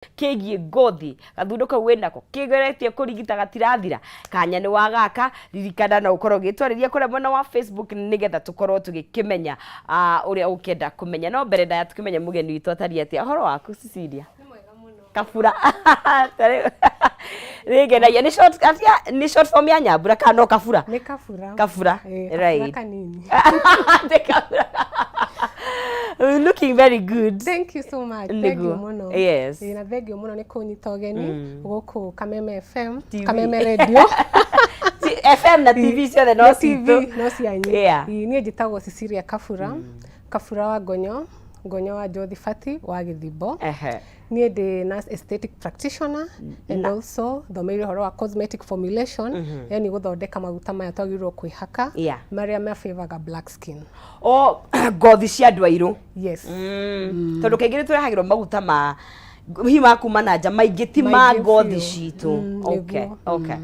Kĩgiĩ ngothi, gathundo kau wĩnako kĩgeretie kũrigita gatirathira, kanya nĩ wa gaka. Ririkana no ũkorwo ũgĩtwarĩria kũrĩa mwena wa Facebook nĩgetha tũkorwo tũgĩkĩmenya ũrĩa ũkĩenda kũmenya. No mbere ndaya tũkĩmenya mũgeni witũ atariĩ atĩa. Ũhoro waku, Cecilia Kabura? Rĩngenagia nĩ short atia, nĩ short form ya Nyambura kana no Kabura? Nĩ Kabura. Kabura. Ĩĩ, Kabura. Kanini. Nĩ Kabura. Looking very good. Thank you so much. Nĩguo. Thank you mũno. Ĩĩ, na thank you mũno nĩ kũnyita ũgeni gũkũ Kameme FM, TV. Kameme Radio. FM na TV ciothe no Na citũ. TV no cianyu. Ĩĩ, niĩ njĩtagwo Cecilia Kabura, Kabura wa Ngonyo, Ngonyo wa Jothibati wa Gĩthimbo. Niĩ ndĩ nurse aesthetic practitioner and also thomeire ũhoro wa cosmetic formulation, yani gũthondeka maguta maya twagĩrĩirwo kwĩhaka marĩa ma favoraga black skin. O ngothi cia andũ airũ. Yes. Tondũ kaingĩ nĩ tũrehagĩrwo maguta ma hihi ma kuma na nja, maingĩ ti ma Maingĩ ngothi biũ. citũ. Nĩguo. Okay,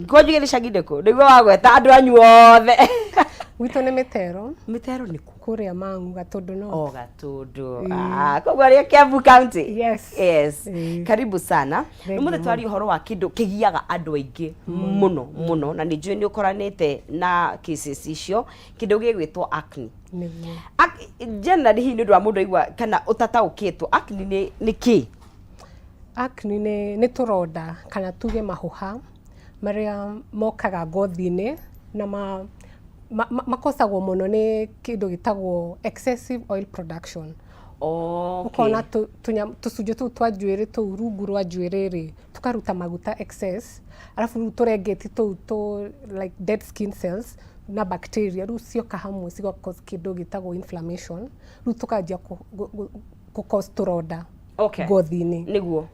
ko njuge nĩ cagi ndĩkũ nĩguo wagweta andũ anyu othe? Gwitũ nĩ Mĩtero. Mĩtero nĩ kũ? Kũrĩa Mang'u, Gatũndũ North. O Gatũndũ. Ah, koguo arĩa Kiambu County. Yes. Yes. Ĩĩ. Karibu sana. Thank Ũmũthĩ you. twaria ũhoro wa kĩndũ kĩgiaga andũ aingĩ mũno mũno, na nĩ njũĩ nĩ ũkoranĩte na cases icio, kĩndũ gĩgwĩtwo acne. Nĩguo. Generally, hihi nĩ ũndũ wa mũndũ aigua kana ũtataũkĩtwo, acne nĩ kĩ? Acne nĩ tũronda kana tuge mahũha marĩa mokaga ngothi-inĩ na makosagwo mũno nĩ kĩndũ gĩtagwo excessive oil production. Ũkona tũcunjĩ tũu twa njuĩrĩ tũu rungu rwa njuĩrĩ rĩ, tũkaruta maguta excess, arabu rĩu tũrengeti tũu tũ like dead skin cells na bacteria rĩu cioka hamwe ciga cause kĩndũ gĩtagwo inflammation, rĩu tũkanjia kũ cause tũronda ngothi-inĩ.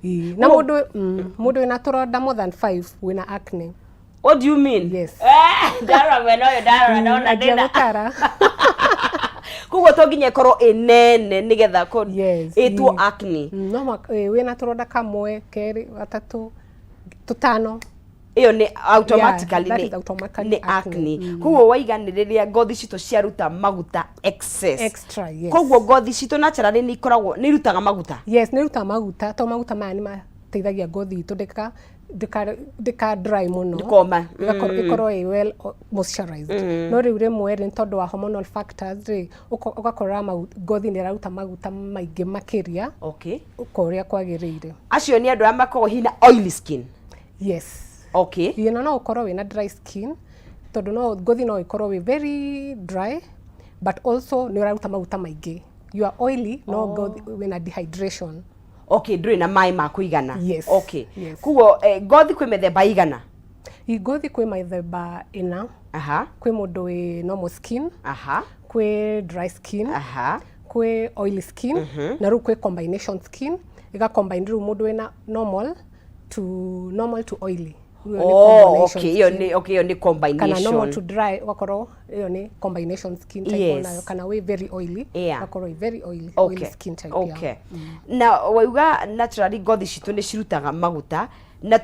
Ĩĩ. Na mũndũ wĩna tũronda more than five wĩna acne. What do you mean? Yes. Eh, ndarora mwena ũyũ, ndarora ndona Anjia ndĩna gũtara. Koguo to nginya ĩkorwo ĩnene nĩgetha ĩtwo acne? No wĩna tũronda kamwe, kerĩ, gatatũ, tũtano. Ĩyo nĩ automatically Yeah, that nĩ is automatically nĩ acne. acne. Koguo waiga nĩ rĩrĩa ngothi citũ ciaruta maguta excess. Extra, yes. Koguo ngothi citũ naturally nĩ ikoragwo nĩ irutaga maguta. Yes, nĩ irutaga maguta, to maguta maya nĩ mateithagia ngothi itũ ndĩka dry mũno. Ndĩkoma. Ĩkorwo ĩ well moisturized. No rĩu rĩmwe rĩ, nĩ tondũ wa hormonal factors rĩ, ũgakora ngothi nĩ ĩraruta maguta maingĩ makĩria ũko ũrĩa kwagĩrĩire. Acio nĩ andũ arĩa makoragwo hihi na oily skin? Yes. Ĩĩ, na no ũkorwo wĩna dry skin, tondũ no ngothi no ĩkorwo wĩ very dry but also nĩ ũraruta maguta maingĩ. You are oily no ngothi wĩna dehydration. Okay, ndũrĩ na maĩ ma kũigana. Yes. Yes. Koguo ngothi kwĩ mĩthemba igana? Ĩ, ngothi kwĩ mĩthemba ĩna. Kwĩ mũndũ wĩ normal skin, kwĩ dry skin, kwĩ oily skin, na rĩu kwĩ combination skin, ĩga combine rĩu mũndũ wĩna normal to oily. Rĩu ĩyo nĩ combination Ĩyo skin. Nĩ okay, ĩyo nĩ Kana combination. Normal to dry, ũgakorwo ĩyo nĩ combination skin type onayo, kana wĩ very oily, ũgakorwo wĩ very oily, oily skin type, yeah. Okay, na wauga naturally ngothi citũ nĩ cirutaga maguta na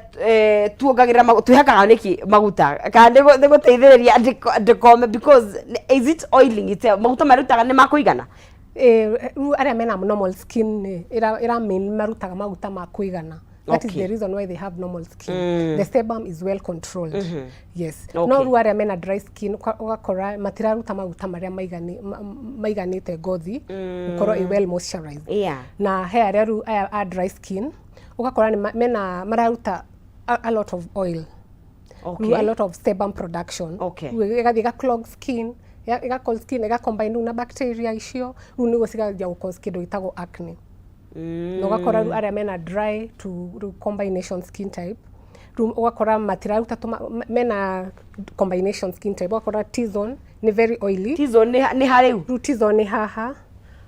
tuongagĩrĩra twĩhakaga nĩkĩ maguta kana nĩ gũteithĩrĩria ndĩkome? Because is it oiling itself? Maguta marutaga nĩ makũigana? Rĩu arĩa mena normal skin nĩ ĩra mean marutaga maguta ma kũigana. That is the reason why they have normal skin. The sebum is well controlled, yes. No rĩu arĩa mena dry skin ũgakora matiraruta maguta marĩa maiganĩte ngothi gũkorwo ĩ well moisturized. Na he arĩa rĩu aya a dry skin ũgakora nĩ mena mararuta a lot of oil. Rĩu a lot of sebum production. Rĩu ĩgathiĩ ĩga clog skin, ĩga clog skin, ĩga combine rĩu na bacteria icio, rĩu nĩguo cikanjia gũ cause kĩndũ gĩtagwo acne. Na ũgakora rĩu arĩa mena dry to rĩu combination skin type, rĩu ũgakora matiraruta mena combination skin type, ũgakora T-zone nĩ very oily. T-zone nĩ ha rĩu? Rĩu T-zone nĩ haha,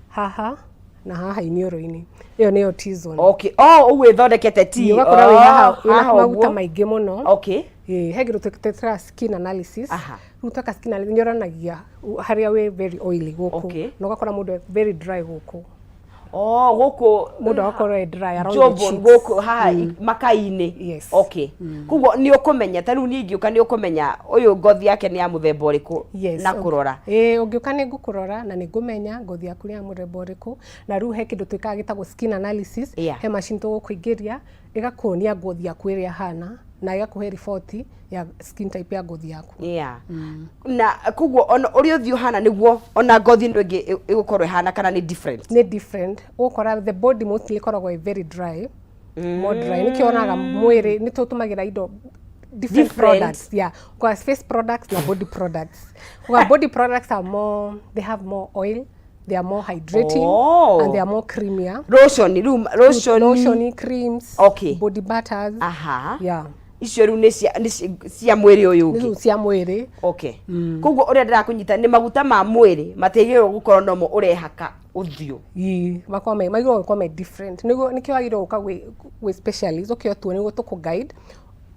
haha na haha iniũrũ-inĩ, ĩyo nĩyo T-zone. Okay, oh, ũguo ĩthondekete T. Ũgakora wĩ haha Oh, wĩna haha maguta ũguo. maingĩ mũno. Ĩĩ, he kĩndũ twĩtaga skin analysis. Rĩu tweka skin analysis nĩ ũranagia harĩa wĩ very oily gũkũ, na ũgakora mũndũ e very dry gũkũ. Oh, gũkũ. Mũndũ agakorwo e dry around the jawbone cheeks. Gũkũ haha makai-inĩ. Yes. Okay, koguo nĩ ũkũmenya, ta rĩu niĩ ingĩũka, nĩ ũkũmenya ũyũ ngothi yake nĩ ya mũthemba ũrĩkũ? Yes. Na kũrora. Ĩĩ, ũngĩũka nĩ ngũkũrora na nĩ ngũmenya ngothi yaku nĩ ya mũthemba ũrĩkũ. Na rĩu he kĩndũ twĩkaga gĩtagwo skin analysis. He machine tũgũkũingĩria, ĩgakuonia ngothi yaku ĩrĩa hana na ĩgakũhe riboti ya skin type ya ngothi yaku. Yeah. Na koguo ona ũrĩa ũthiũ ũhana nĩguo ona ngothi ĩno ĩngĩ ĩgũkorwo ĩhana, kana nĩ different? Nĩ different. Ũgũkora the body mostly ĩkoragwo ĩ very dry, more dry. Nĩkĩo wonaga mwĩrĩ nĩ tũtũmagĩra indo different, Different. products. Yeah, kwa face products na body products. Kwa body products are more, they have more oil, they are more hydrating and they are more creamier. Lotion, rĩu lotion. Lotion, creams, body butters. Yeah. Icio rĩu nĩ cia mwĩrĩ ũyũ ũngĩ. Nĩ cia mwĩrĩ. Okay, koguo ũrĩa ndĩrakũnyita nĩ maguta ma mwĩrĩ matiagĩrĩirwo gũkorwo nomo ũrehaka ũthiũ. Ĩĩ, makorwo me magĩrĩirwo gũkorwo me different. Nĩguo nĩkĩo wagĩrĩirwo gũka gwĩ specialist, ũke ũtuo nĩguo tũkũ guide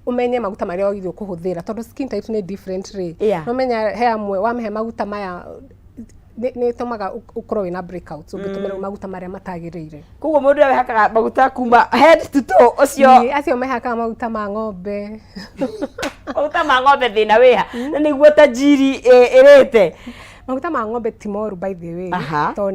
ũmenye maguta marĩa wagĩrĩirwo kũhũthĩra, tondũ skin types nĩ different rĩ. No menya he amwe wamahe maguta maya nĩ ĩtũmaga ũkorwo wĩna breakouts ũngĩtũmĩra maguta marĩa matagĩrĩire. Koguo mũndũ ũrĩa wehakaga maguta kuma head to toe ũcio? Ĩĩ, acio mehakaga maguta ma ng'ombe. Maguta ma ng'ombe, thĩna wĩha na nĩguo tajiri ĩrĩte? Maguta ma ng'ombe ti moru, by the way, tondũ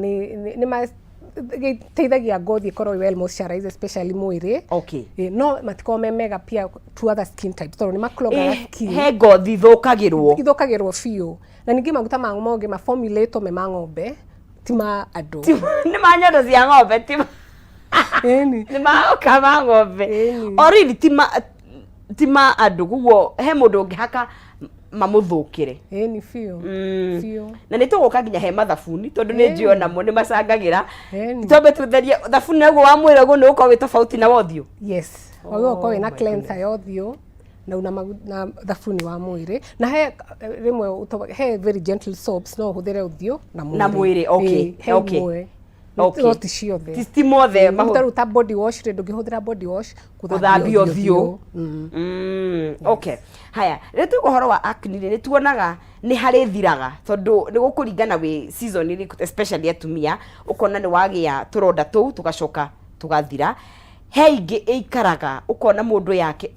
nĩ mateithagia ngothi ĩkorwo well moisturized, especially mwĩrĩ. Ĩĩ, no matikorwo me mega pia to other skin types, tondũ nĩ maclogaga skin. He ngothi ithũkagĩrwo. Ithũkagĩrwo biũ. Na ningĩ maguta ma ng'ombe maformulatwo me ma ng'ombe, ti ma andũ. Nĩ ma nyondo cia ng'ombe, ti Ĩni. Nĩ ma ũka ma ng'ombe. Ĩni. O really ti ma andũ, koguo he mũndũ ũngĩhaka mamũthũkĩre. Ĩni, biũ biũ. Na nĩ tũgũka nginya he mathabuni, tondũ nĩ njũĩ onamo nĩ macangagĩra. Ĩni. Twambe tũtherie thabuni naguo wa mwĩrĩ, ũguo nĩ ũgũkorwo wĩ tofauti na wa ũthiũ. Yes, wagĩrĩirwo gũkorwo wĩna cleanser ya ũthiũ na una na thabuni wa mwĩrĩ, na he rĩmwe he very gentle soaps no ũhũthĩre ũthiũ na mwĩrĩ. Na mwĩrĩ, okay. Ĩĩ, he imwe. No ti ciothe. Ti mothe. Maguta rĩu ta body wash rĩ, ndũngĩhũthĩra body wash gũthambia ũthiũ. Okay, haya, rĩu tuge ũhoro wa acne rĩ, nĩ tuonaga nĩ harĩ thiraga, tondũ nĩ gũkũringana wĩ season ĩrĩkũ, especially atumia, ũkona nĩ wagĩa tũronda tũu tũgacoka tũgathira. He ingĩ ĩikaraga, ũkona mũndũ yake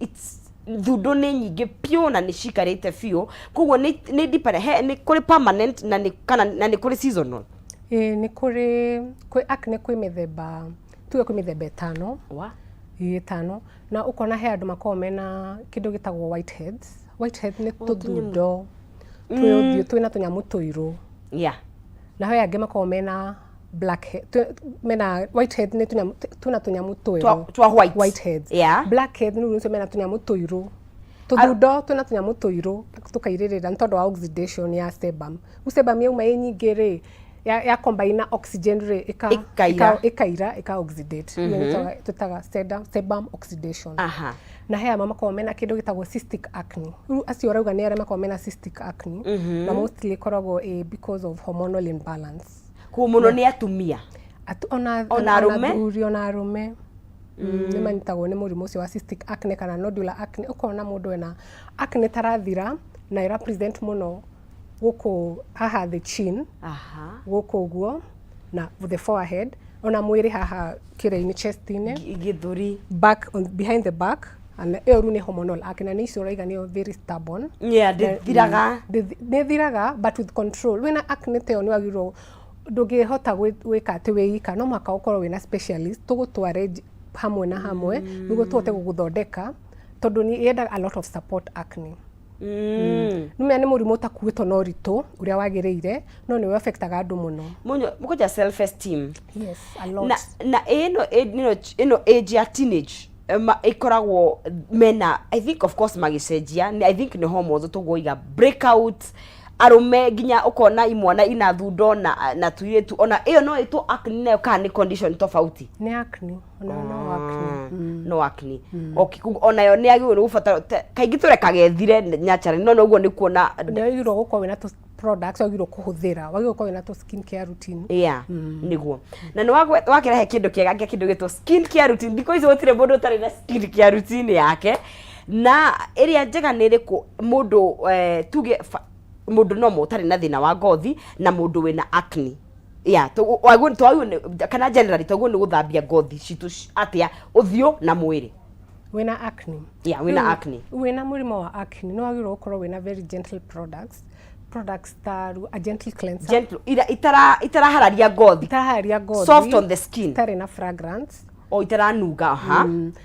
thundo nĩ nyingĩ biũ na nĩ cikarĩte biũ, koguo nĩ depend, he nĩ kũrĩ permanent na nĩ kana na nĩ kũrĩ seasonal? Ĩĩ, nĩ kũrĩ. Kwĩ acne, kwĩ mĩthemba, tuge kwĩ mĩthemba 5. Wa Ĩĩ, 5. Na ũkona he andũ makoragwo mena kĩndũ gĩtagwo whiteheads. Whitehead nĩ tũthundo twĩ ũthiũ twĩna tũnyamũ tũirũ. Na he angĩ makoragwo mena blackhead, mena whitehead nĩ tũnyamũ twĩna tũnyamũ twerũ. Twa white. Whiteheads. Blackhead nĩ rĩu mena tũnyamũ tũirũ, tũthundo twĩna tũnyamũ tũirũ tũkairĩrĩra, nĩ tondũ wa oxidation ya sebum. Rĩu sebum yauma ĩ nyingĩ rĩ, ya combine na oxygen rĩ, Ĩkaira. Ĩkaira, ĩka oxidate. Ĩyo twĩtaga sebum oxidation. Na he amwe makoragwo mena kĩndũ gĩtagwo cystic acne. Rĩu acio ũrauga nĩ arĩa makoragwo mena cystic acne, na mostly ĩkoragwo ĩ because of hormonal imbalance. Koguo mũno nĩ atumia? Ona Ona arũme? Athuri ona arũme nĩ manyitagwo nĩ mũrimũ ũcio wa cystic acne kana nodular acne. Ũkona mũndũ ena acne tarathira na ĩra present mũno gũkũ haha the chin, gũkũ ũguo, na the forehead, ona mwĩrĩ haha kĩrĩa-inĩ, chest-inĩ. Gĩthũri. Back on, behind the back. And ĩyo rĩu nĩ hormonal acne, na nĩ icio ũraiga nĩyo very stubborn. Yeah, ndĩthiraga. Nĩ thiraga, but with control. Wĩna acne ta ĩyo nĩ wagĩrĩirwo, ndũngĩhota gwĩka atĩ wĩ ika, no mũhaka ũkorwo wĩna specialist tũgũtware hamwe na hamwe nĩguo tũhote gũgũthondeka, tondũ nĩ yendaga a lot of support, acne. Nĩmenya nĩ mũrimũ ũtakuĩtwo na ũritũ ũrĩa wagĩrĩire, no nĩ affectaga andũ mũno. Mũnyo mũkũja self esteem. Yes, a lot. Na ĩno age ya teenage ĩkoragwo mena, I think, of course magĩcenjia, I think nĩ hormones tũgũiga, breakout, arũme nginya ũkona imwana ina thundo na tuirĩtu ona ĩyo no ĩtwo acne nayo, kana nĩ condition tofauti? Nĩ acne, ona no acne. No acne, okay. Koguo onayo nĩ yagĩrĩirwo nĩ gũbatara kaingĩ tũrekaga ĩthire naturally, no noguo nĩ kuona. Nĩ wagĩrĩirwo gũkorwo wĩna tũ products wagĩrĩirwo kũhũthĩra, wagĩrĩirwo gũkorwo wĩna tũ skin care routine. Yeah, niguo. Na nĩ wakĩrehe kĩndũ kĩega kĩa kĩndũ gĩtwo skin care routine. Thikũ ici gũtirĩ mũndũ ũtarĩ na skin care routine yake. Na ĩrĩa njega nĩ ĩrĩkũ, mũndũ tuge mũndũ normal ũtarĩ na thĩna wa ngothi na mũndũ wĩna acne? Ya, twagĩrĩirwo kana generally twagĩrĩirwo nĩ gũthambia ngothi citũ atĩa, ũthiũ na mwĩrĩ? Wĩna acne? Yeah, wĩna Rĩu, acne. Wĩna mũrimũ wa acne, nĩ wagĩrĩirwo gũkorwo wĩna very gentle products ta rĩu a gentle cleanser. Gentle, ira itarahararia ngothi. Itaraharia ngothi. Soft on the skin. Itarĩ na fragrance. O itaranunga, aha.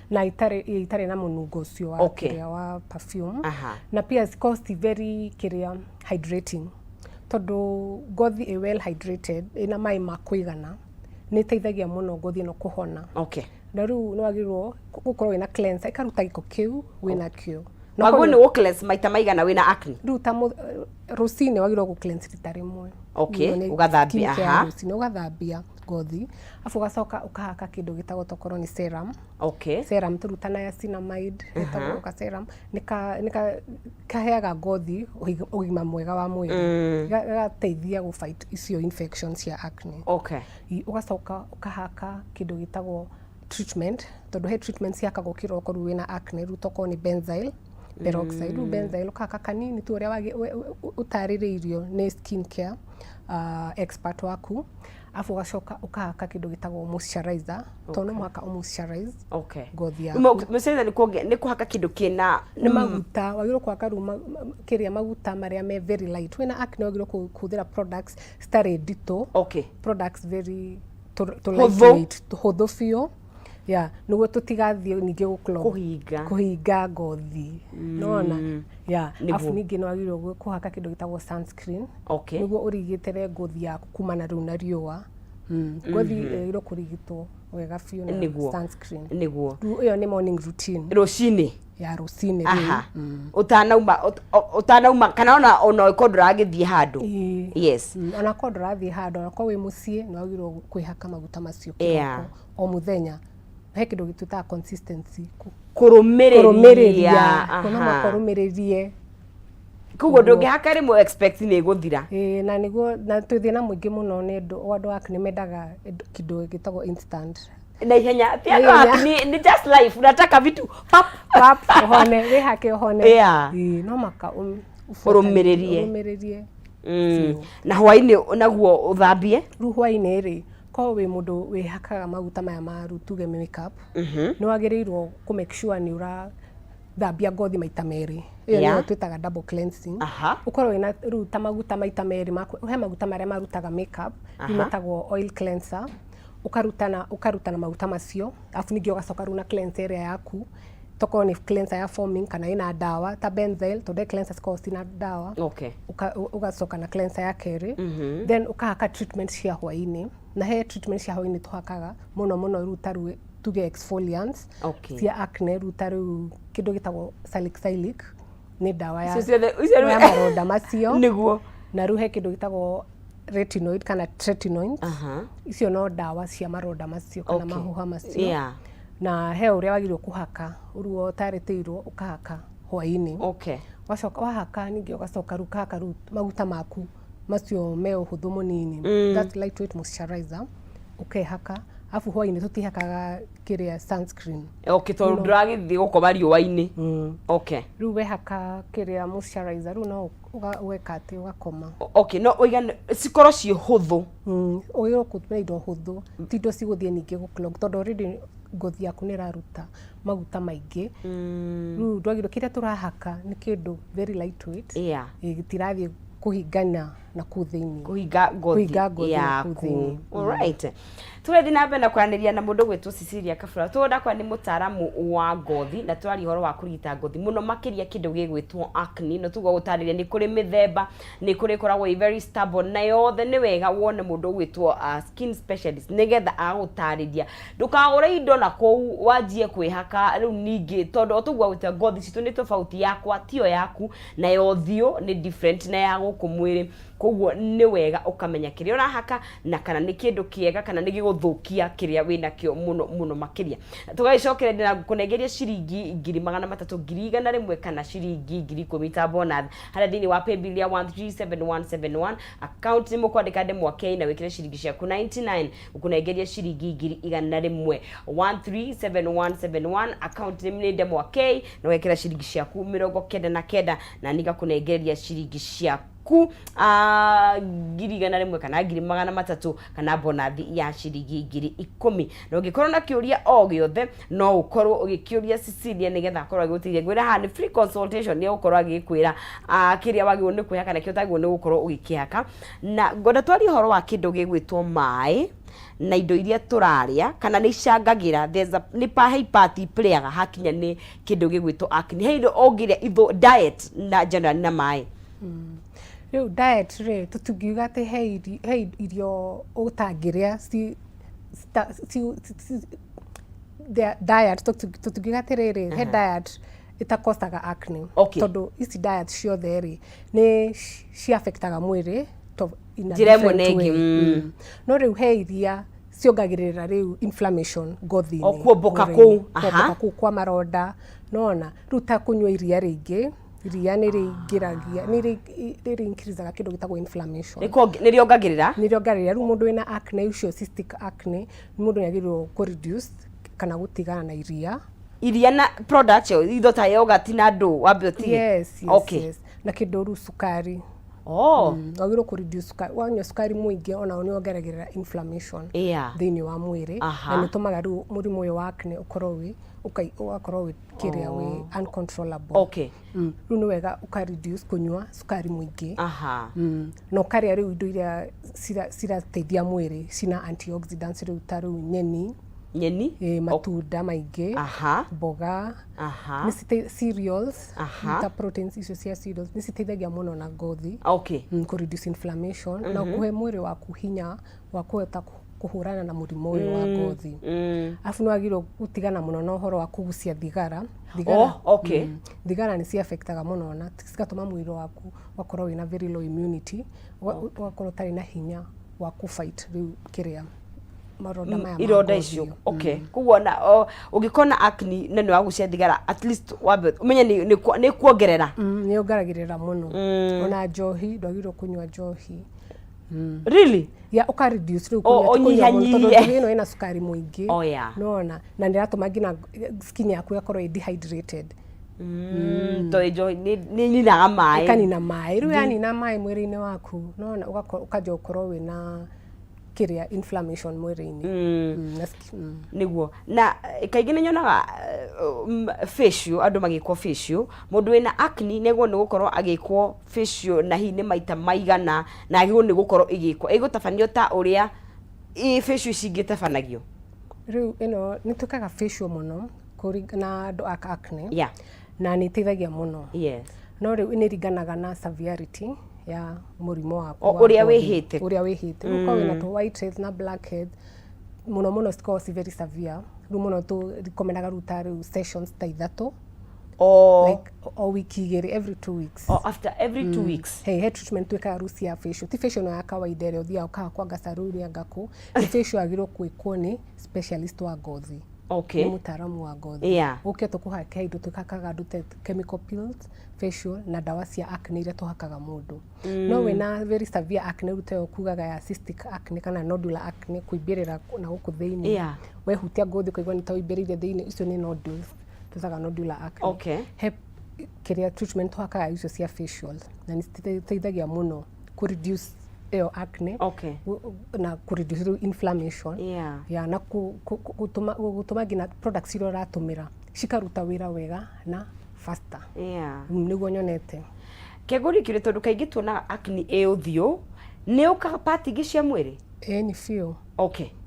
Na itarĩ na mũnungo ũcio wa kĩrĩa wa perfume. Na pia cikorwo ci very kĩrĩa hydrating, tondũ ngothi ĩ well hydrated, ĩna maĩ ma kũigana, nĩ ĩteithagia mũno ngothi ĩno kũhona. Na rĩu nĩ wagĩrĩirwo gũkorwo wĩna cleanser ĩkaruta gĩko kĩu wĩna kĩo. Na Wagĩrĩirwo korwo nĩ gũ cleanse maita maigana wĩna acne? Rĩu ta rũcinĩ wagĩrĩirwo gũ cleanse rita rĩmwe. Okay, Ĩyo nĩ ũgathambia, skin care rũcinĩ ũgathambia ngothi, arabu ũgacoka ũkahaka kĩndũ gĩtagwo tokorwo nĩ serum. Serum tũruta niacinamide, ĩtagwo ka serum, nĩ kaheaga ngothi ũgima mwega wa mwĩrĩ. Gagateithia gũ fight icio infections cia acne. Ũgacoka ũkahaka kĩndũ gĩtagwo treatment, tondũ he treatment cihakagwo kĩroko rĩu wĩna acne, rĩu tokorwo nĩ benzoyl peroxide. Rĩu benzoyl ũkahaka kanini tu ũrĩa ũtarĩrĩirio nĩ skin care expert waku, arabu ũgacoka ũkahaka kĩndũ gĩtagwo moisturizer, tondũ no mũhaka ũ moisturize ngothi yaku. Moisturizer nĩ kũhaka kĩndũ kĩna Nĩ maguta wagĩrĩirwo kũhaka rĩu kĩrĩa maguta marĩa me very light. Wĩna acne wagĩrĩirwo kũhũthĩra products citarĩ nditũ. Products very tũ Hũthũ. Lightweight, hũthũ biũ, yeah, nĩguo tũtigathiĩ ningĩ gũ clog. Kũhinga. Kũhinga ngothi, nĩwona? Yeah. Nĩguo. Afu ningĩ nĩ wagĩrĩirwo kũhaka kĩndũ gĩtagwo sunscreen nĩguo ũrigitĩre ngothi yaku kumana rĩu na riũa. Ngothi ĩgĩrĩirwo kũrigitwo wega biũ na sunscreen. Rĩu ĩyo nĩ morning routine. Rũcinĩ. Ya rũcinĩ rĩu. Aha, ũtanauma kana ona ũkorwo ndũragĩthiĩ handũ. Ĩĩ. Ona korwo ndũrathiĩ handũ, ona korwo wĩ mũciĩ, nĩ wagĩrĩirwo kwĩhaka maguta macio kĩroko o mũthenya. He kĩndũ twĩtaga consistency. Kũrũmĩrĩria. Kũrũmĩrĩria. No mũhaka ũrũmĩrĩrie. Koguo ndũngĩhaka rĩmwe expect nĩ ĩgũthira. Ĩĩ, na nĩguo na twĩ thĩna mũingĩ mũno nĩ andũ acne mendaga kĩndũ gĩtagwo instant. Na ihenya. Ti andũ Ihenya. acne ni just life, unataka vitu pap. Pap, ũhone, wĩhake ũhone. Ĩĩ, no maka Ũrũmĩrĩrie. Ũrũmĩrĩrie. Na hwaĩ-inĩ naguo ũthambie? Rĩu hwaĩ-inĩ rĩ, korwo wĩ mũndũ wĩhakaga maguta maya ma rĩu tuge makeup, nĩ wagĩrĩirwo kũ make sure nĩ ũrathambia ngothi maita merĩ. Ĩyo nĩyo twĩtaga double cleansing. Ũkorwo wĩna rĩu ta maguta maita merĩ he maguta marĩa marutaga makeup, rĩu metagwo oil cleanser. Ũkaruta na maguta macio, arabu ningĩ ũgacoka rĩu na cleanser ĩrĩa yaku, tokorwo nĩ cleanser ya foaming kana ĩna ndawa ta benzoyl, tondũ he cleanser cikoragwo ciĩna ndawa. Ũgacoka na cleanser ya kerĩ, then ũkahaka treatment cia hwaĩ-inĩ, na he treatment cia hwaĩ-inĩ tũhakaga mũno mũno rĩu ta rĩu tuge exfoliants cia acne, rĩu ta rĩu kĩndũ gĩtagwo salicylic, nĩ ndawa ya Icio ciothe icio ya maronda macio. Na rĩu he kĩndũ gĩtagwo retinoid kana tretinoins. Icio no ndawa cia maronda macio kana mahuha macio. Na he ũrĩa wagĩrĩirwo kũhaka, ũrĩa ũtarĩtĩirwo ũkahaka hwaĩ-inĩ. Wacoka wahaka, ningĩ ũgacoka rĩu ũkahaka rĩu maguta maku macio me ũhũthũ mũnini, that's lightweight moisturizer, ũkehaka, arabu hwaĩ-inĩ tũtihakaga kĩrĩa sunscreen. Okay, tondũ ndũragĩthiĩ gũkoma riũa-inĩ. Rĩu wehaka kĩrĩa moisturizer, rĩu no ũgeka atĩ ũgakoma. Okay, no ũigane cikorwo ciĩ hũthũ. Ũgĩrĩirwo kũhũthĩra indo hũthũ, ti indo cigũthiĩ ningĩ gũ clog, tondũ already ngothi yaku nĩ ĩraruta maguta maingĩ. Rĩu ndwagĩrĩirwo, kĩrĩa tũrahaka nĩ kĩndũ very lightweight. Ĩ, gĩtirathiĩ kũhingana na kũu thĩinĩ. Kũhinga ngothi Kũhinga ngothi na kũu yaku. thĩinĩ. Alright, tũrathiĩ na mbere na kwaranĩria na mũndũ gwĩtwo Cecilia Kabura, tũndakwa nĩ mũtaaramu wa ngothi, na tũraria ũhoro wa kũrigita ngothi mũno makĩria kĩndũ gĩgwĩtwo acne. No tuga gũtarĩria nĩ kũrĩ mĩthemba, nĩ kũrĩ ĩkoragwo ĩ very stubborn, na yothe nĩ wega wone mũndũ ũgwĩtwo skin specialist nĩgetha agũtarĩria, ndũkagũre indo na kũu wanjie kwĩhaka rĩu ningĩ, tondũ o tũguo gwĩta ngothi citũ nĩ tofauti, yakwa tiyo yaku, na ya ũthiũ nĩ different na ya gũkũ mwĩrĩ. Koguo nĩ wega ũkamenya kĩrĩa ũrahaka na kana nĩ kĩndũ kĩega kana nĩ gĩgũthũkia kĩrĩa wĩnakĩo mũno mũno makĩria. Tũgagĩcokereria na kũnengeria ciringi 300,000, 100,000 kana ciringi 10,000 ta bonus harĩa thĩinĩ wa paybill ya 137171, account nĩ mũkwandĩka ndemwa K na wĩkĩre ciringi ciaku 99, gũkũnengeria ciringi 100,000. 137171, account nĩ ndemwa K na wekĩra ciringi ciaku 99 na nigakũnengeria ciringi ciaku. Ciaku 100,000 kana 300,000 kana bonathi ya ciringi 10,000. Na ũngĩkorwo na kĩũria o gĩothe, no ũkorwo ũgĩkĩũria Cecilia nĩgetha akorwo agĩgũteithia. Ngwĩra haha nĩ free consultation, nĩ egũkorwo agĩkwĩra kĩrĩa wagĩrĩirwo nĩ kwĩhaka na kĩrĩa ũtagĩrĩirwo nĩ gũkorwo ũgĩkĩhaka. Na ngwenda twarie ũhoro wa kĩndũ gĩgwĩtwo maĩ na indo iria tũrarĩa kana nĩ icangagĩra, there's a, nĩ pa he part iplayaga hakinya nĩ kĩndũ gĩgwĩtwo acne. He indo ũngĩrĩa itho diet na generally na maĩ. Rĩu diet rĩ, tũtingiuga atĩ he irio ũtangĩrĩa ci, ci, ci, diet, tũtingiuga atĩrĩrĩ, he diet ĩtakosaga acne. Tondũ ici diet ciothe rĩ, nĩ ci affectaga mwĩrĩ to in a Njĩra ĩmwe different na ĩngĩ, way. No rĩu he iria ciongagĩrĩra rĩu inflammation ngothi-inĩ. O kuomboka mwĩrĩ-inĩ. Kũu, aha. Kuomboka kũu kwa maronda, nona rĩu ta kũnyua iria rĩingĩ, iria nĩ rĩingĩragia, nĩ rĩ increasaga kĩndũ gĩtagwo inflammation. Nĩ rĩongagĩrĩra. Nĩ rĩongagĩrĩra. Rĩu mũndũ wĩna acne ũcio, cystic acne, mũndũ nĩ agĩrĩirwo kũ reduce kana gũtigana na iria. Iria na product ĩyo, indo ta yogurt na ndũ, wambe ũtige. Yes. Na kĩndũ rĩu cukari. Wagĩrĩirwo kũ reduce cukari. Wanyua cukari mũingĩ, onao nĩ wongeragĩrĩra inflammation thĩinĩ wa mwĩrĩ. Na nĩ ũtũmaga rĩu mũrimũ ũyũ wa acne ũkorwo wĩ ũgakorwo wĩ kĩrĩa wĩ uncontrollable. Rĩu nĩ wega ũka reduce kũnyua cukari mũingĩ. Na ũkarĩa rĩu indo iria cirateithia mwĩrĩ, cina antioxidants, rĩu ta rĩu nyeni, Nyeni. Matunda maingĩ, mboga, cereals, ta proteins icio cia cereals nĩ citeithagia mũno na ngothi, kũ reduce inflammation na kũhe mwĩrĩ waku hinya wa kũhota kũhũrana na mũrimũ ũyũ wa ngothi. Arabu nĩ wagĩrĩirwo gũtigana mũno na ũhoro wa kũgucia thigara. Thigara, Thigara nĩ ciaffectaga mũno na cigatũma mwĩrĩ waku ũgakorwo wĩna very low immunity, ũgakorwo ũtarĩ na hinya wa kũ fight rĩu kĩrĩa maronda maya ma Ironda ngothi. Icio, okay. Koguo na ũngĩkorwo na acne na nĩ wagucia thigara, at least wambe ũmenye nĩ kuongerera. Nĩ yongeragĩrĩra mũno. Ona njohi, ndwagĩrĩirwo kũnyua njohi. Really? Ya, ũka reduce rĩu kũnyua, ti kũnyua mũno, tondũ ũnyihanyihie. Njohi ĩno ĩna cukari mũingĩ. Nĩwona na nĩ ĩratũma nginya skin yaku ĩgakorwo ĩ dehydrated. Tondũ njohi nĩ ninaga maĩ. Ĩkanina maĩ. Rĩu yanina maĩ mwĩrĩ-inĩ waku, nĩwona ũkanjia gũkorwo wĩna kĩrĩa inflammation mwĩrĩ-inĩ. Nĩguo na kaingĩ nĩ nyonaga facial, andũ magĩkwo facial. Mũndũ wĩna acne nĩ agĩrĩirwo nĩ gũkorwo agĩkwo facial na hihi nĩ maita maigana, na agĩrĩirwo nĩ gũkorwo ĩgĩkwo ĩgũtabanio ta ũrĩa facial ici ingĩtabanagio? Rĩu ĩno nĩ twĩkaga facial mũno na andũ a acne, na nĩ ĩteithagia mũno. No rĩu nĩ ĩringanaga na severity ya mũrimũ waku O wa ũrĩa ngothi. Wĩhĩte. Ũrĩa wĩhĩte. Rĩu korwo wĩna tũ whiteheads na blackheads mũno mũno, cikoragwo ci very severe. Rĩu mũno tũ recommendaga rĩu ta rĩu sessions ta ithatũ, like o wiki 2, every 2 weeks. O after every 2 weeks. He treatment twĩkaga rĩu cia facial. Ti facial ĩno ya kawaida ĩrĩa ũthiaga ũkahakwo anga saruni anga kũ. Nĩ facial yagĩrĩirwo gwĩkwo nĩ specialist wa ngothi, nĩ mũtaaramu wa ngothi. Ũke tũkũhake indo twĩkakaga andũ ta chemical peels, facial na ndawa cia acne iria tũhakaga mũndũ. No wĩna very severe acne, rĩu ta ĩyo kugaga ya cystic acne kana nodular acne, kũimbĩrĩra na gũkũ thĩinĩ, wehutia ngothi ũkaigua nĩ ta ũimbĩrĩire thĩinĩ, icio nĩ nodules, twĩtaga nodular acne. He kĩrĩa treatment tũhakaga icio cia facial, na nĩ citeithagia mũno kũ reduce ĩyo acne na kũ reduce rĩu inflammation, ya na gũtũma nginya products iria ũratũmĩra cikaruta wĩra wega na faster. Nĩguo nyonete. Kengũri kĩrĩ, tondũ kaingĩ tuonaga acne ĩ ũthiũ, nĩ ũkaga part ingĩ cia mwĩrĩ? Ĩĩ, nĩ biũ.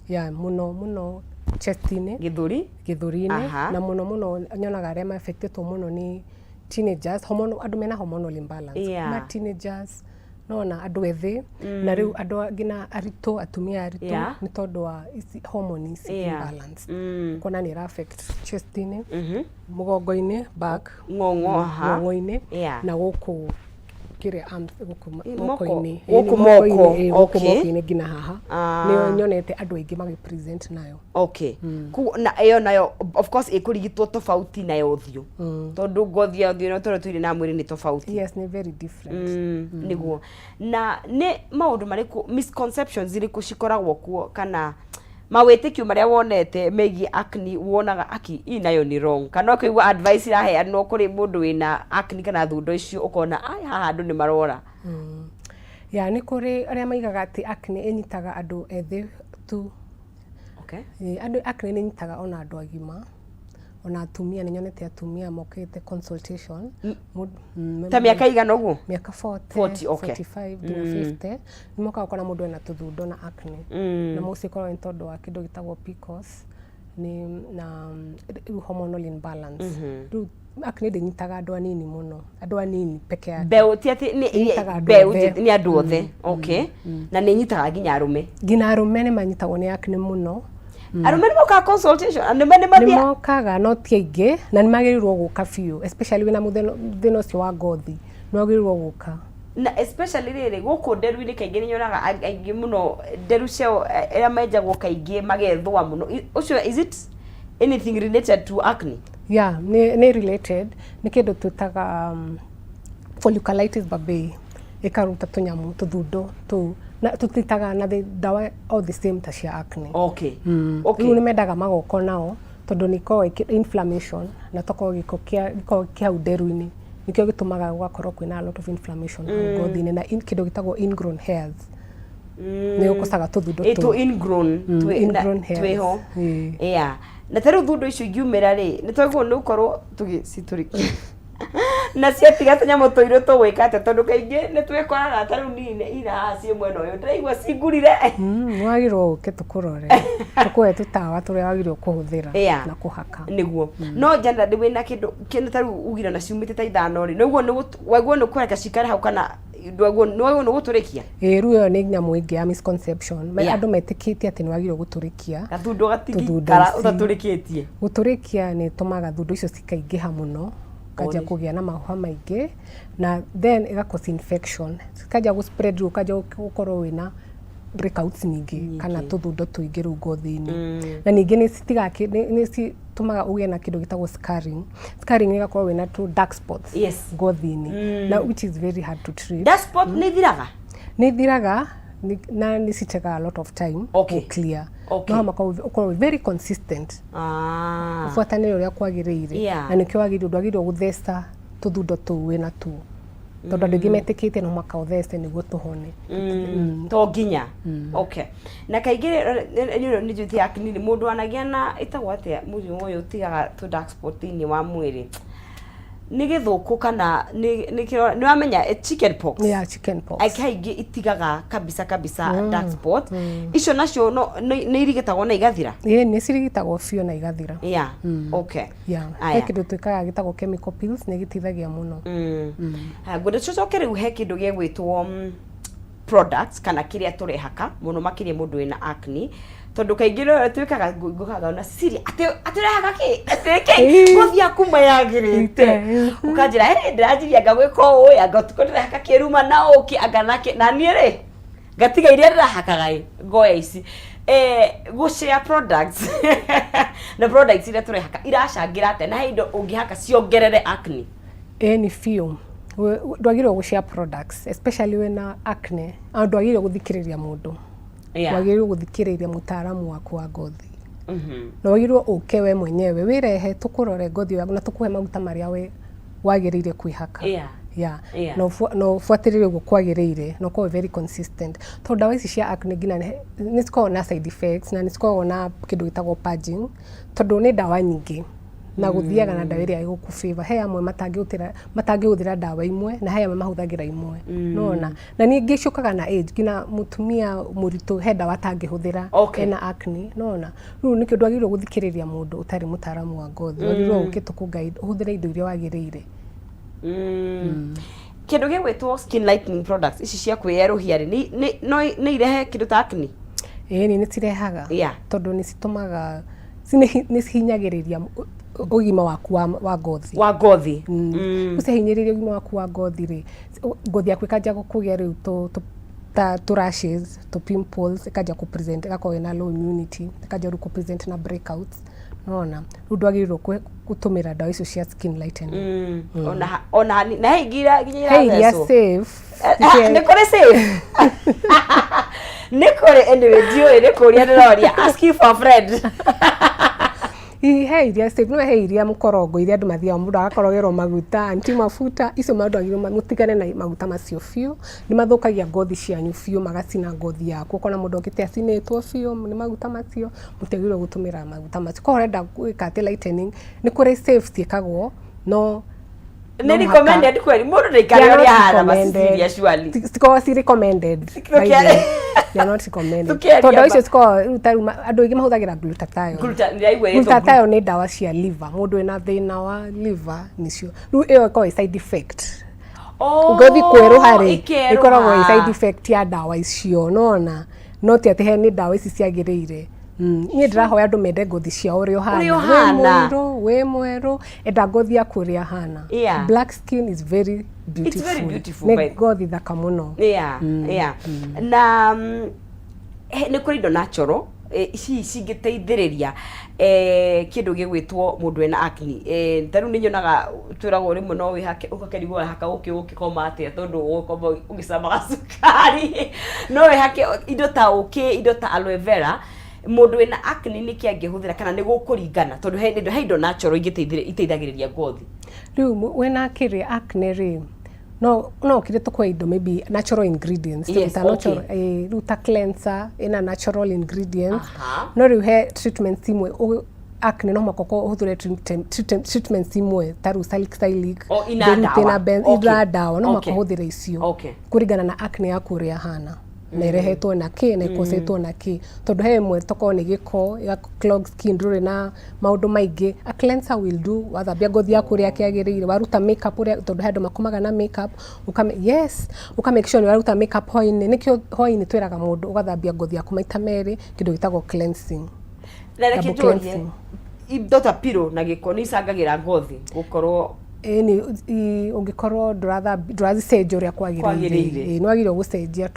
Ya, mũno mũno chest-inĩ. Gĩthũri. Gĩthũri-inĩ. Na mũno mũno nyonaga arĩa maffectetwo mũno nĩ teenagers, hormonal, andũ mena hormonal imbalance. Ma teenagers, nona andũ ethĩ, na rĩu andũ angĩ na aritũ, atumia aritũ, nĩ tondũ wa ici hormone ici imbalance. Kuona nĩ ĩra affect chest-inĩ, mũgongo-inĩ, back, ng'ong'o, aha. Ng'ong'o-inĩ, na gũkũ kĩrĩa arms, gũkũ Moko. moko-inĩ. Gũkũ Ĩĩ, moko-inĩ, moko, ĩĩ, gũkũ moko-inĩ nginya haha. Nĩyo nyonete andũ aingĩ magĩ present nayo. Okay, koguo na ĩyo nayo of course ĩkũrigitwo tofauti na ya ũthiũ, tondũ ngothi ya ũthiũ na tũrĩa twĩrĩ na mwĩrĩ nĩ tofauti. Yes, nĩ very different. Nĩguo. Na nĩ maũndũ marĩkũ, misconceptions irĩkũ cikoragwo kuo kana mawĩtĩkio marĩa wonete megiĩ acne, wonaga aki ii nayo nĩ wrong, kana ũkĩigua advice iraheanwo kũrĩ mũndũ wĩna acne kana thundo icio, ũkona ai haha andũ nĩ marora? Ya, nĩ kũrĩ arĩa maigaga atĩ acne ĩnyitaga andũ ethĩ tu. Ĩ, andũ acne nĩ ĩnyitaga ona andũ agima, ona atumia. Nĩ nyonete atumia mokĩte consultation. Ta mĩaka igana ũguo? Mĩaka 40, 40, okay. 45 nginya 50 nĩ mokaga gũkora mũndũ ena tũthundo na acne, na mostly ĩkoragwo nĩ tondũ wa kĩndũ gĩtagwo PCOS nĩ na rĩu hormonal imbalance. Rĩu acne ndĩnyitaga andũ anini mũno, andũ anini peke yake. Mbeũ ti atĩ nĩ Ĩnyitaga andũ mbeũ othe. Nĩ andũ othe, okay. Na nĩ ĩnyitaga nginya arũme? Nginya arũme nĩ manyitagwo nĩ acne mũno. Arũme nĩ mokaga consultation? Arũme nĩ Nĩ mathiaga? Mokaga, no ti aingĩ, na nĩ magĩrĩirwo gũka biũ, especially wĩna thĩna ũcio wa ngothi, nĩ wagĩrĩirwo gũka. Na especially rĩrĩ gũkũ nderu-inĩ, kaingĩ nĩ nyonaga aingĩ mũno nderu ciao ĩrĩa menjagwo kaingĩ magethũa mũno. Ũcio, is it anything related to acne? Yeah, nĩ related. Nĩ kĩndũ twĩtaga folliculitis barbae, ĩkaruta tũnyamũ tũthundo tũu, na tũtitaga na ndawa all the same ta cia acne. Rĩu nĩ mendaga magoka nao tondũ nĩ ikoragwo inflammation, na tokorwo gĩko kĩa gĩkoragwo kĩ hau nderu-inĩ nĩkĩo gĩtũmaga gũgakorwo kwĩna a lot of inflammation hau ngothi-inĩ, na kĩndũ gĩtagwo ingrown hairs nĩ gũkocaga tũthundo Ĩ, tũu. Tũ ingrown Ingrown hairs. Twĩho. Ĩ. Yeah, na ta rĩu thundo icio ingiumĩra rĩ, nĩ twagĩrĩirwo nĩ gũkorwo tũgĩcitũrĩkia na ciatiga tũnyamũ tũirũ tũgwĩka atĩa? Tondũ kaingĩ nĩ twĩkoraga ta rĩu niĩ ira haha ciĩ mwena ũyũ ndĩraigua cingurire. Nĩ wagĩrĩirwo ũke tũkũrore, tũkũhe tũtawa tũrĩa wagĩrĩirwo kũhũthĩra na kũhaka. Nĩguo, no generally wĩna kĩndũ ta rĩu ugire na ciumĩte ta 5 rĩ, nĩguo wagĩrĩirwo nĩ kũreka cikare hau kana ndwagĩrĩirwo, nĩ wagĩrĩirwo nĩ gũtũrĩkia? Ĩ, rĩu ĩyo nĩ nyamũ ĩngĩ ya misconception. Andũ metĩkĩtie atĩ nĩ wagĩrĩirwo gũtũrĩkia gathundo tũthundo gatingĩikara ici. Ũtatũrĩkĩtie. Gũtũrĩkia nĩ ĩtũmaga thundo icio cikaingĩha mũno, ũkanjia Ori. Kũgĩa na mahũha maingĩ, na then ĩga cause infection, cikanjia gũ spread, rĩu ũkanjia gũkorwo wĩna breakouts nyingĩ kana tũthundo tũingĩ rĩu ngothi-inĩ. Na ningĩ nĩ citigaga nĩ citũmaga ũgĩe na kĩndũ gĩtagwo scarring. Scarring nĩ ĩgakorwo wĩna tũ dark spots ngothi-inĩ, na which is very hard to treat. Dark spot nĩ ithiraga? Nĩ ithiraga na nĩ citekaga a lot of time gũ clear. No makorwo ũkorwo very consistent, ũbuatanĩre ũrĩa kwagĩrĩire. Na nĩkĩo wagĩrĩirwo, ndwagĩrĩirwo gũtheca tũthundo tũu wĩna tuo, tondũ andũ aingĩ metĩkĩtie no mũhaka ũthece nĩguo tũhone. To nginya, okay. Na kaingĩ nĩ njuti ya kinini mũndũ anagĩa na ĩtagwo atĩa, mũrimũ ũyũ ũtigaga tũ dark spot thĩinĩ wa mwĩrĩ, nĩ gĩthũkũ kana nĩ wamenya, chicken pox? Yeah, chicken pox. Kaingĩ itigaga kabisa kabisa dark spot icio, nacio no nĩ irigitagwo na igathira? Ĩĩ, nĩ cirigitagwo biũ na igathira. Yeah. Aya. He kĩndũ twĩkaga gĩtagwo chemical peels, nĩ gĩteithagia mũno. Haya, ngwenda tũcoke rĩu he kĩndũ gĩgwĩtwo products kana kĩrĩa tũrehaka mũno makĩria mũndũ wĩna acne, tondũ kaingĩ rĩrĩa twĩkaga ngũkaga na Cecilia atĩ ũrehaka kĩ, atĩ kĩ, ngothi yaku ma yagĩrĩte, ũkanjĩra, "Hey, ndĩranjirie anga gwĩka ũũ, anga ũtukũ ndĩrehaka kĩruma na ũkĩ anga na kĩ," na niĩ rĩ ngatiga iria ndĩrahakaga ĩ ngoya ici. Gũ share products na products iria tũrehaka iracangĩra atĩa, na he indo ũngĩhaka ciongerere acne? Ĩĩ, nĩ biũ. Ndwagĩrĩirwo gũ share products, especially wĩna acne. Na ndwagĩrĩirwo gũthikĩrĩria mũndũ. Wagĩrĩirwo gũthikĩrĩria mũtaaramu waku wa ngothi, na wagĩrĩirwo ũke we mwenyewe wĩrehe tũkũrore ngothi yaku na tũkũhe maguta marĩa we wagĩrĩire kwĩhaka. Na ũbuatĩrĩre ũguo kwagĩrĩire na ũkorwo very consistent, tondũ ndawa ici cia acne nginya nĩ cikoragwo na side effects, na nĩ cikoragwo na kĩndũ gĩtagwo purging, tondũ nĩ ndawa nyingĩ na gũthiaga na ndawa ĩrĩa ĩgũkũ favor. He amwe matangĩhũthĩra ndawa imwe, na he amwe mahũthagĩra imwe, nona na ningĩ ciũkaga na age. Nginya mũtumia mũritũ he ndawa atangĩhũthĩra ena acne, nona rĩu nĩkĩo ndwagĩrĩirwo gũthikĩrĩria mũndũ ũtarĩ mũtaaramu wa ngothi. Wagĩrĩirwo ũke tũkũ guide ũhũthĩre indo iria wagĩrĩire. Kĩndũ gĩgwĩtwo skin lightening products ici cia kwĩyerũhia rĩ, no nĩ irehe kĩndũ ta acne? Ĩĩ, nĩ cirehaga, tondũ nĩ citũmaga nĩ cihinyagĩrĩria ũgima waku wa ngothi. Wa ngothi. Rĩu ciahinyĩrĩria ũgima waku wa ngothi rĩ, ngothi yaku ĩkanjia kũgĩa rĩu ta tũ rashes, tũ pimples, ĩkanjia kũ present, ĩgakorwo ĩna low immunity, ĩkanjia rĩu kũ present na breakouts, nona rĩu ndwagĩrĩirwo gũtũmĩra ndawa icio cia skin lightening. Ona na he ingĩ nginya He iria irathecwo. safe. Nĩ kũrĩ safe, nĩ kũrĩ. Anyway, ndiũĩ, nĩ kũria ndĩroria, asking for a friend. He iria safe, no he iria mũkorongo iria andũ mathiaga mũndũ agakorogerwo maguta anti mafuta icio, andũ agĩrĩirwo mũtigane na maguta macio biũ. Nĩ mathũkagia ngothi cianyu biũ, magacina ngothi yaku. Ũkona mũndũ okĩte acinĩtwo biũ nĩ maguta macio. Mũtiagĩrĩirwo gũtũmĩra maguta macio. Korwo ũrenda gwĩka atĩ lightening, nĩ kũrĩ safe ciĩkagwo, no nĩ recommended kweli mũndũ ndaikare ũrĩa ahana maciciria surely? Cikoragwo ci recommended by the way. They are not recommended. Tũkĩaria tondũ icio cikoragwo rĩu ta rĩu andũ aingĩ mahũthagĩra glutathione. Ndĩraigua ĩtwo. Glutathione nĩ ndawa cia liver, mũndũ wĩna thĩna wa liver nĩcio. Rĩu ĩyo ĩkoragwo ĩ side effect. Oh, Ngothi kwerũha rĩ, ĩkerũha. ĩkoragwo ĩ side effect ya ndawa icio, nona no ti atĩ he nĩ ndawa ici ciagĩrĩire. Niĩ ndĩrahoya andũ mende ngothi ciao ũrĩa ũhana. Ũrĩa Wĩ ũhana. mũirũ, wĩ mwerũ, enda ngothi yaku ũrĩa hana. Black skin is very beautiful. Very beautiful, nĩ ngothi thaka mũno. Yeah. Na nĩ kũrĩ indo natural ici cingĩteithĩrĩria kĩndũ gĩgwĩtwo mũndũ ena acne? Ta rĩu nĩ nyonaga twĩragwo rĩmwe no wĩhake, ũgakerigwo wahaka ũkĩ ũngĩkoma atĩa tondũ ũgũkoma ũgĩcamaga cukari. No wĩhake indo ta ũkĩ, indo ta aloe vera. Mũndũ wĩna acne nĩkĩ angĩhũthĩra, kana nĩ gũkũringana, tondũ he indo natural ingĩteithĩrĩria iteithagĩrĩria ngothi? Rĩu wĩna kĩrĩa acne rĩ, no ũkire tũkwe indo maybe natural ingredients. Ta natural, rĩu ta cleanser ĩna natural ingredients. No rĩu he treatments imwe acne no mũhaka ũkorwo ũhũthĩre treatments imwe ta rĩu salicylic. Oh, ina rĩu ndawa. Ina ndawa, no mũhaka ũhũthĩre icio kũringana na acne yaku ũrĩa hana na ĩrehetwo na kĩ na ĩkocetwo na kĩ, tondũ he ĩmwe tokorwo nĩ gĩko ya clog skin, ndũrĩ na maũndũ maingĩ, a cleanser will do. Wathambia ngothi yaku ũrĩa kĩagĩrĩire, waruta makeup ũrĩa, tondũ he andũ makomaga na makeup, yes, ũka make sure nĩ waruta makeup hwainĩ. Nĩkĩo hwainĩ twĩraga mũndũ ũgathambia ngothi yaku maita merĩ, kĩndũ gĩtagwo cleansing. Na reke Double njũrie, cleansing. Indo ta pillow na gĩko nĩ icangagĩra ngothi gũkorwo? Ĩni, ũngĩkorwo ndũracicenjia ũrĩa kwagĩrĩire. Kwagĩrĩire. Ĩ, nĩ wagĩrĩirwo gũcenjia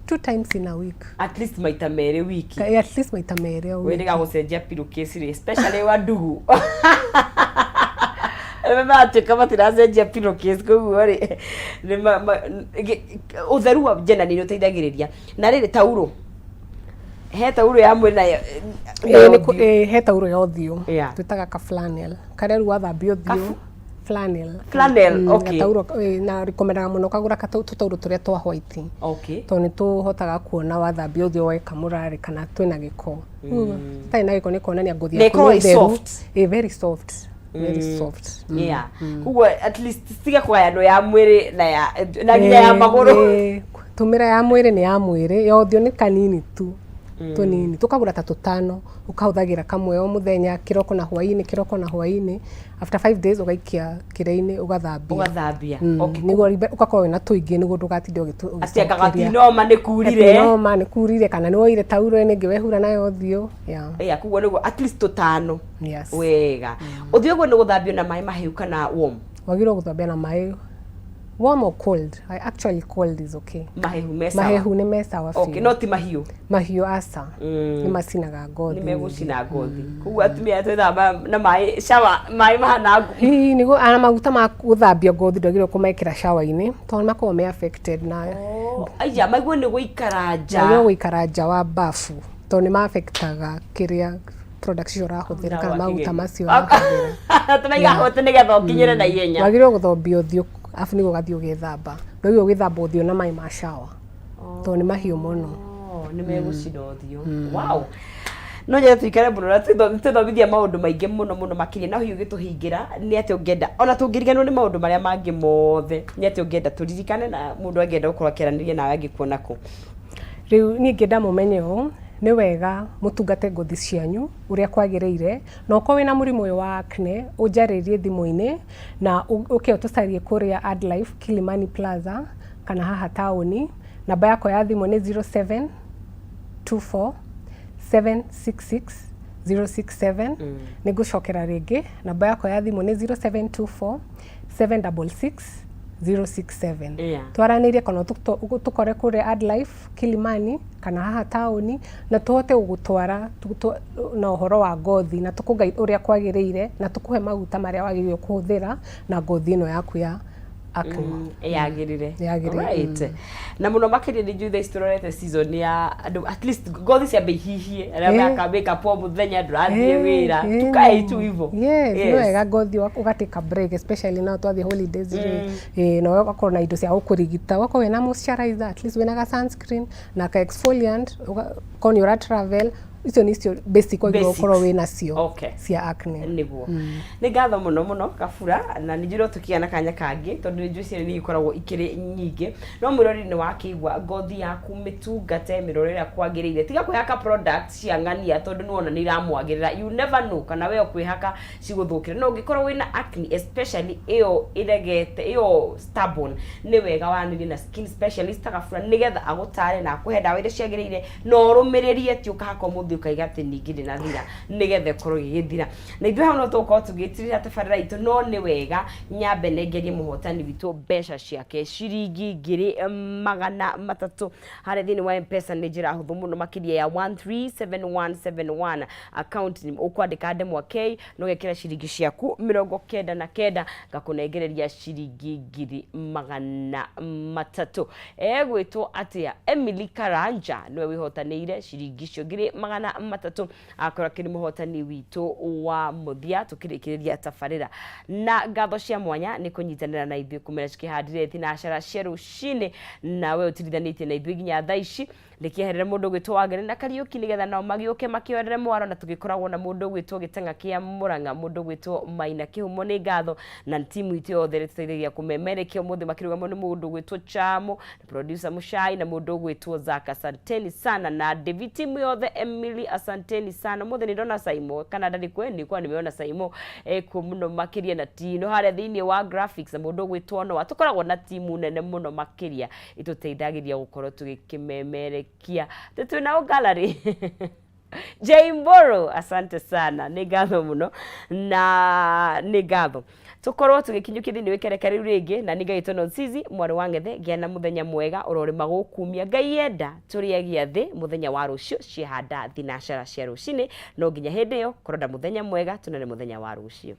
two times in a week. At least maita merĩ wiki. At least maita merĩ o wiki. Wĩrĩga gũcenjia pillow case rĩ, especially wa ndugu arĩa maratuĩka matiracenjia pillow case, koguo rĩ nĩ ũtheru wa njena nĩ ũteithagĩrĩria. Na rĩrĩ, taurũ, he taurũ ya mwĩrĩ na Ĩ, ĩ, he taurũ ya ũthiũ twĩtaga ka flannel karĩa rĩu wathambia ũthiũ. Kabu? Flannel. Flannel, okay. Gataurũ, ĩ, na recomendaga mũno kagũra tũtaurũ tũrĩa twa white tondũ nĩ tũhotaga kuona wathambia ũthiũ wekamũra rĩ kana twĩna gĩko. Tarĩ na gĩko nĩ kuonania ngothi Na yaku ĩkoragwo nĩ ĩ theru. soft. Ĩ, very soft, very soft. Yeah, koguo at least tiga kũgayanwo ya mwĩrĩ na ya na nginya ya magũrũ. Tũmĩra ya mwĩrĩ, nĩ ya mwĩrĩ, ya ũthiũ nĩ kanini tu tũnini, tũkagũra ta tũtano, ũkahũthagĩra kamwe o mũthenya, kĩroko na hwaĩ-inĩ, kĩroko na hwaĩ-inĩ. After 5 days ũgaikia kĩrĩa-inĩ, ũgathambia. Ũgathambia. Nĩguo ũgakorwo wĩna tũingĩ nĩguo ndũgatinde Atĩ anga ũgĩcokeria. Gatinoma nĩ kurire. Noma nĩ kurire kana nĩ woire tauro ĩno ĩngĩ wehura nayo ũthiũ, yeah. Yeah, koguo nĩguo at least tũtano. Yes. Wega, ũthiũ ũguo nĩ gũthambio na maĩ mahiũ kana warm? Wagĩrĩirwo gũthambia na maĩ warm or cold. Actually cold is okay. Mahehu me sawa. Mahehu nĩ me sawa biũ. No ti mahiũ. Mahiũ aca, nĩ macinaga ngothi. Nĩ megũcina ngothi, koguo atumia twĩthamba na maĩ shower, maĩ mahana Ĩĩ, nĩguo ana maguta ma gũthambia ngothi ndwagĩrĩirwo kũmekĩra shower-inĩ tondũ nĩ makoragwo me affected na Aya maiguo nĩ gũikara nja. Magĩrĩirwo gũikara nja wa bafu tondũ nĩ ma-affectaga kĩrĩa products icio ũrahũthĩra kana maguta macio ũrahũthĩra. Tũmaiga hote nĩgetha ũkinyĩre na ihenya. Wagĩrĩirwo gũthambia ũthiũ arabu nĩguo ũgathiĩ ũgethamba. Ndwagĩrĩirwo gwĩthamba ũthiũ na maĩ ma shower tondũ nĩ mahiũ mũno. Oh, nĩ megũcina ũthiũ. Wow, no nyende tuikare mũno na twĩthomithia maũndũ maingĩ mũno mũno makĩria. Na hihi ũgĩtũhingĩra, nĩ atĩ ũngĩenda ona tũngĩriganĩrwo nĩ maũndũ marĩa mangĩ mothe, nĩ atĩ ũngĩenda tũririkane, na mũndũ angĩenda gũkorwo akĩaranĩria nawe angĩkuona kũ? Rĩu niĩ ingĩenda mũmenye ũũ, nĩ wega mũtungate ngothi cianyu ũrĩa kwagĩrĩire, na ũkorwo wĩna mũrimũ ũyũ wa acne, ũnjarĩrie thimũ-inĩ na ũke ũtũcarie kũrĩa Adlife Kilimani Plaza kana haha taũni. Namba yakwa ya thimũ nĩ 0724 766 067. Nĩ ngũcokera rĩngĩ, namba yakwa ya thimũ nĩ 0724 766 067. Twaranĩrie kana tũkore kũrĩa Adlife Kilimani kana haha taũni na tũhote gũgũtwara na ũhoro wa ngothi na tũkũ guide ũrĩa kwagĩrĩire na tũkũhe maguta marĩa wagĩrĩirwo kũhũthĩra na ngothi ĩno yaku ya Acne. Yagĩrĩre. Yagĩrĩre. Right. Na mũno makĩria nĩ njũĩ thaa ici tũrorete season ya andũ, at least ngothi ciambe ihihie, arĩa meka makeup o mũthenya, ndũrathiĩ wĩra, tukae tu hivyo. Yes, nĩ wega ngothi ũgatake a break, especially now twathiĩ holidays rĩ, na ũgakorwo na indo cia gũkũrigita, ũgakorwo wĩna moisturizer, at least wĩna ga sunscreen na ka exfoliant, ũgakorwo nĩ ũra travel. Icio nĩcio basic wagĩrĩirwo Basics. gũkorwo wĩnacio cia acne. Nĩguo, nĩ ngatho mũno mũno, Kabura, na nĩ njũĩ tũkĩgĩa na kanya kangĩ, tondũ nĩ njũĩ ciana nĩ ikoragwo ikĩrĩ nyingĩ. No mwĩrori, nĩ wakĩigua, ngothi yaku mĩtungate, mĩrore ĩrĩa kwagĩrĩire. Tiga kwĩhaka product cia ng'ania tondũ nĩwona nĩ iramwagĩrĩra. You never know kana we ũkwĩhaka cigũthũkĩra. No ũngĩkorwo wĩna acne, especially ĩyo ĩregete, ĩyo stubborn, nĩ wega waranĩrie na skin specialist ta Gabura, nĩgetha agũtare na akũhe ndawa iria ciagĩrĩire na ũrũmĩrĩrie, ti ũkahaka ũmũthĩ ũkaiga atĩ ningĩ ndĩnathira, nĩgetha ĩkorwo ĩgĩgĩthira. Na ithuĩ hau no tũgũkorwo tũgĩtirĩra tabarĩra itũ, no nĩ wega nyambe nengerie mũhotani witũ mbeca ciake, ciringi 300,000 harĩa thĩinĩ wa M-Pesa. Nĩ njĩra hũthũ mũno makĩria ya 137171, account nĩ ũkwandĩka ndemwa K na ũgekĩra ciringi ciaku 99, ngakũnengereria ciringi 300,000. Egwĩtwo atĩa? Emily Karanja nĩwe wĩhotanĩire ciringi icio 300,000, akorwo akĩrĩ mũhotani witũ wa mũthia. Tũkĩrĩkĩrĩria tabarĩra na ngatho cia mwanya nĩ kũnyitanĩra na ithuĩ kumĩra cikĩhandire thinacara cia rũcinĩ, nawe ũtirithanĩtie na ithuĩ nginya thaa ici. Ndĩkĩeherere mũndũ ũgwĩtwo Wangari na Kariũki, nĩgetha nao magĩũke makĩoerere mwaro, na tũgĩkoragwo na mũndũ ũgwĩtwo Gĩtang'a kĩa Mũrang'a, mũndũ ũgwĩtwo Maina Kĩhumo. Nĩ ngatho na timu itũ yothe ĩrĩa ĩtũteithagia kũmemerekia ũmũthĩ, makĩrũgamwo nĩ mũndũ ũgwĩtwo Chamo na producer Mũcai na mũndũ ũgwĩtwo Zaka. Asanteni sana na David, timu yothe, Emily, asanteni sana. Ũmũthĩ nĩ ndona Saimo, kana ndarĩ kwe, nĩkuwa nimeona Saimo ekuo mũno makĩria, na Tino harĩa thĩinĩ wa graphics na mũndũ ũgwĩtwo Noah. Tũkoragwo na timu nene mũno makĩria ĩtũteithagĩria gũkorwo tũgĩkĩmemerekia atĩ twĩnao gallery. Jaimboro, asante sana, nĩ ngatho mũno na nĩ ngatho. Tũkorwo tũgĩkinyũkia thĩinĩ wĩkereka rĩu rĩngĩ, na nĩ ngaĩtwo Nonsizi mwarĩ wa Ng'ethe. Gĩa na mũthenya mwega, ũrorĩma gũkumia. Ngai enda tũrĩe gĩathĩ mũthenya wa rũciũ ciehanda thinacara cia rũcinĩ. No nginya hĩndĩ ĩyo, korwo na mũthenya mwega, tũnene mũthenya wa rũciũ.